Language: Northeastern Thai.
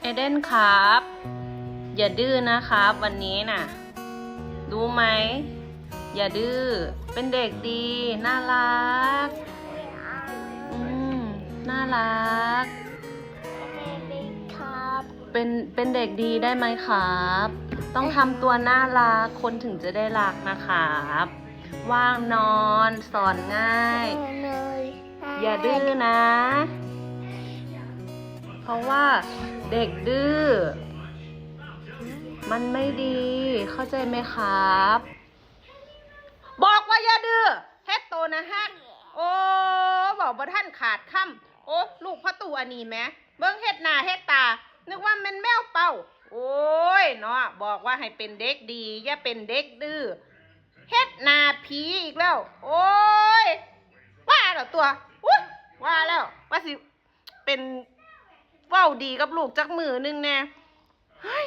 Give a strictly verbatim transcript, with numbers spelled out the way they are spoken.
เอเดนครับ อย่าดื้อนะครับ วันนี้น่ะ รู้ไหม อย่าดื้อ เป็นเด็กดี น่ารัก อืม น่ารัก ครับ เป็นเป็นเด็กดีได้ไหมครับ ต้องทำตัวน่ารัก คนถึงจะได้รักนะครับ ว่างนอน สอนง่าย เลย อย่าดื้อนะ เพราะว่าเด็กดื้อ มันไม่ดี เข้าใจไหมครับ บอกว่าอย่าดื้อ เฮ็ดโตนะฮัก โอ้ บอกบ่ทันขาดคำ โอ้ ลูกพ่อตู้อันนี้แหม เบิ่งเฮ็ดหน้าเฮ็ดตา นึกว่าแม่นแมวเป่า โอ้ยเนาะ บอกว่าให้เป็นเด็กดี อย่าเป็นเด็กดื้อ เฮ็ดหน้าผีอีกแล้ว โอ้ย ว่าแล้วตัว อุ๊ย ว่าแล้ว ว่าสิเป็นเว้าดีกับลูกจักมื้อหนึ่งแน่ เฮ้ย